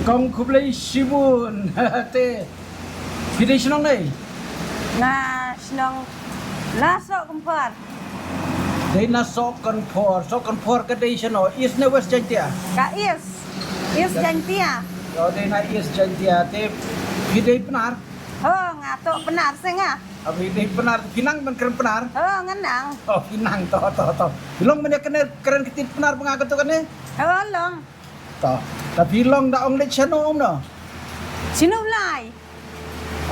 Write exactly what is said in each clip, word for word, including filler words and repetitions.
Kong khublei shibun. Te phi dei shnong dei? Na shnong na Sohkynphor. Dei na Sohkynphor. Sohkynphor ka dei shano, East ne West Jaintia? Ka East. East Jaintia. Oh, dei na East Jaintia. Te phi dei Pnar? Ho, nga toh Pnar se nga. Abi dei Pnar, phi nang ban kren Pnar? Ho, nga nang. Oh, phi nang, to, to, to. Phi long ban ïa kren, kren ktien Pnar ba nga katto katne? Ho, long. To. Ta phi long da ong leit shano ong no? Shano lai.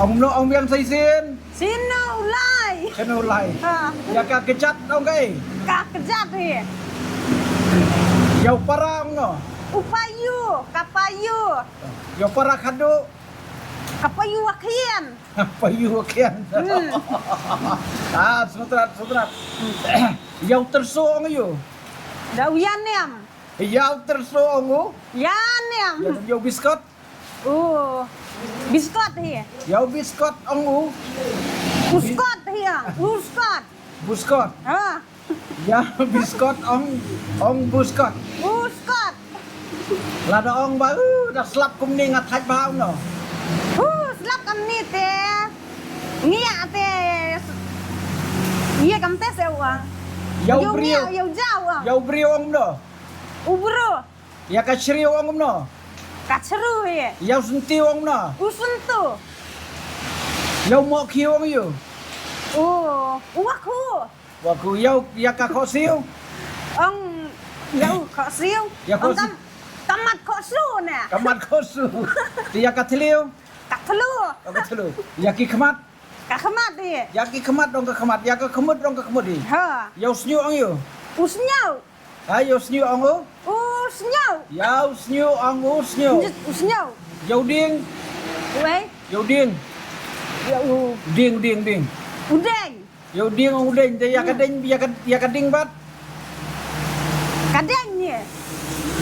Ong no ong biang sa shisien? Shano lai. Shano lai. Ha. Ïa ka kjat ong kaei? Ka kjat hi. Ïa u para ong no? U payu, ka payu. Ïa u para khadduh? Ka payu wa khian. Payu wa khian. Hmm. Ah, sutrat, sutrat. Ïa u tyrso ong ïa u? Da u ïanem. Ïa u tyrso ong u? Ïanem. Ïa u biskot? U biskot hi. Ïa u biskot ong u? U skot hi ong. U skot. Buskot. Ha. Ïa biskot ong, ong buskot. Buskot. Lada ong ba, uh, da slap kumne nga thait bha no. Uh, slap kumne te. Ngi ïa te. Ïa kam te se wa. Ïa u briew. Ïa u jaw wa. Ïa u briew ong no. U bro. Ïa ka shriew ong no. Ka shru hi. Ïa u syntiew ong no. U syntu. Ïa u mohkhiew ong ïa u. U, u wakhu. Wa khu ïa u, ïa ka khohsiew. Ong ïa u khohsiew. Ïa khohsiew. Ong kam, ka mat khohsiew ne. Ka mat khohsiew. Te ïa ka thliew. Ka thliew. Ïa ka thliew. Ïa ki khmat. Ka khmat hi. Ïa ki khmat ong ka khmat. Ïa ka khmut ong ka khmut hi. Ha. Ïa u sniew ong ïa u. U sniew. Ha, ïa u sniew ong u. U sniew. Ïa u sniew ong u sniew. U sniew. Ïa u dieng. Wei. Ïa u dieng. Ïa u. Dieng, dieng, dieng. U deng. Ïa u dieng ong u deng, te ïa ka deng, ïa ka, ïa ka ding bat. Ka deng ni.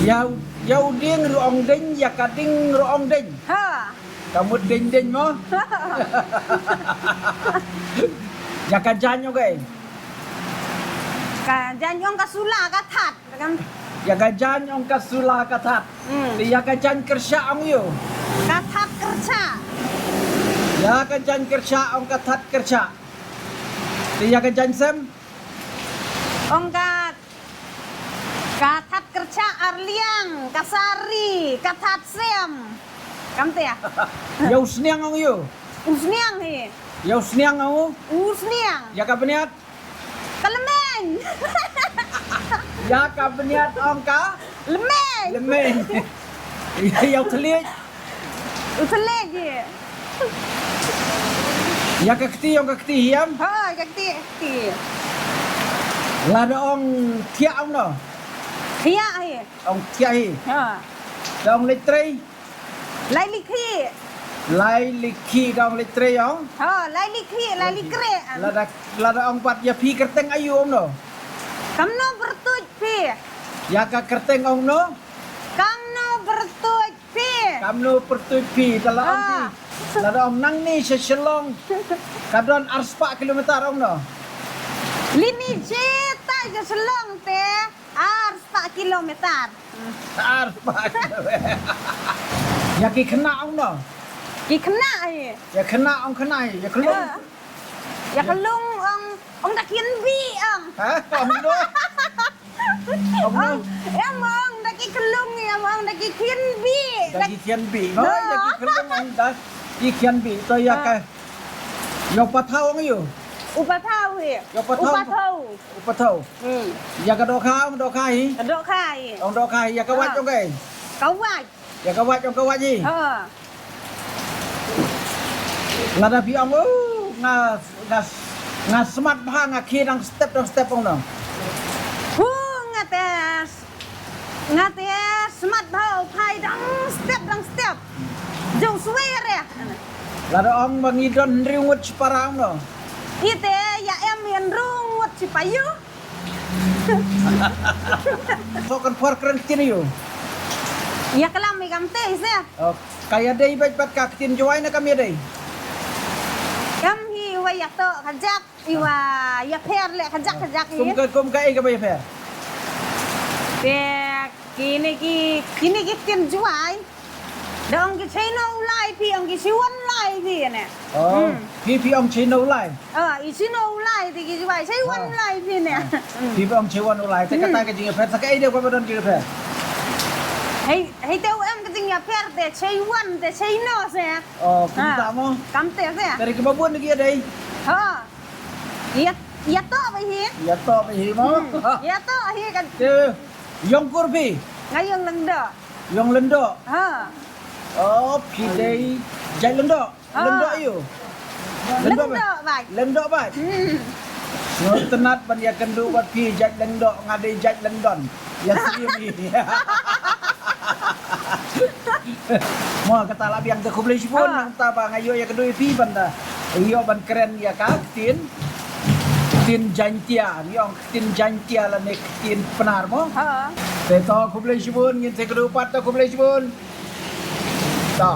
Ïa u, ïa u dieng ruh ong deng, ïa ka ding ruh ong deng. Ha. Ka mut deng deng mo. Ïa ka jaiñ ong kaei? Ka jaiñ ong ka sula ka that. Ïa ka jaiñ ong ka sula ka that. Hmm. Te ïa ka jaiñ kyrshah ong ïa u? Ka that kyrshah. Ïa ka jaiñ kyrshah ong ka that kyrshah. Te ïa ka jaiñ sem? Ong ka, ka that kyrshah arliang, ka sari, ka that sem. Kam te ïa? Ïa u sniang ong ïa u? U sniang hi. Ïa u sniang ong u? U sniang. Ïa ka bniat? Ka lmeng. Ïa ka bniat ong ka? Lmeng. Lmeng. Ïa u thylliej? U thylliej hi. Ïa ka kti ong ka kti hiam? Ha, ka kti, kti. Lada ong thiah ong no? Thiah hi. Ong thiah hi. Ha. Da ong leit trei? Lai likhi. Lai likhi da ong leit trei ong? Ha, lai likhi, lai likre. Lada, lada ong pat ïa phi kyrteng aïu ong no? Kamno pyrtuid phi? Ïa ka kyrteng ong no? Kamno pyrtuid phi? Kamno pyrtuid phi? Te la ong phi. Lada ong nangne sha Shillong. Ka don arspah kilometer ong no? Lini jeta sha Shillong te. Arspah kilometer. Arspah kilometer. Ïa ki khynnah ong no? Ki khynnah hi. Ïa khynnah ong khynnah hi. Ïa khyllung. Ïa khyllung ong, ong da khian bih ong. Ha? Ong no? Ong no? Ong, em ong da ki khyllung, em ong da ki khian bih. Da ki khian bih. Ïa ki khyllung ong da ki khian bih. To ïa ka. Ïa u pathaw ong ïa u? U pathaw hi. Ïa u pathaw. U pathaw. U pathaw. Hmm. Ïa ka dohkha, ong dohkha hi. Ka dohkha hi. Ong dohkha hi, ïa ka wait ong kaei? Ka wait. Ïa ka wait ong ka wait hi. Ha. Lada phi ong, oh, nga, nga, nga smat bha nga khie dang step dang step ong no. Hu nga te, nga te smat bha u phai dang step dang step. Jong swer ya. Lada ong ba ngi don hynriew ngut shipara ong no. Ite ïa em hynriew ngut shipayu. Sohkynphor kren ktien aïu? Ïa klam hi kamte hi se. Oh, ka ïadei bad, bad ka ktien Jowai ne kam ïadei? Kam hi wa ïa to kajak, i wa ïa pher le kajak kajak hi. Kum ka, kum kaei kaba ïa pher? Te kine ki, kine ki ktien Jowai. Da ong ki China u lai phi, ong ki Siwan lai phi ne. Oh, phi phi ong China u lai. Ah, i China u lai te ki bai China u lai phi ne. Phi phi ong China u lai. Te kata ka jingïapher sa kaei de kaba don jingïapher. Hei, hei te u em ka jingïapher te China te China se. Oh, kumta mo. Kam te se. Tare ki babun ki dei. Ha. Ïa, ïa to ba hi. Ïa to ba hi mo. Ïa to hi kan. Te Yong kur phi? Nga yong Lyngdoh. Yong Lyngdoh. Ha. Oh, phi dei jait Lyngdoh. Ha. Lyngdoh ïu. Lyngdoh bad. Lyngdoh bad. Hmm. Nga tynat ban ïa kynduh bad phi jait Lyngdoh, nga dei jait Lyngdon. Ïa siem ïa. Mo kata la biang te khublei shibun nangta ba nga ïoh ïa kynduh ïa phi ban da ïoh ban kren ïa ka ktien. Ktien Jaiñtia, ngi ong ktien Jaiñtia lane ktien Pnar mo. Ha. Te to khublei shibun, ngin sa ïakynduh pat, to khublei shibun. To.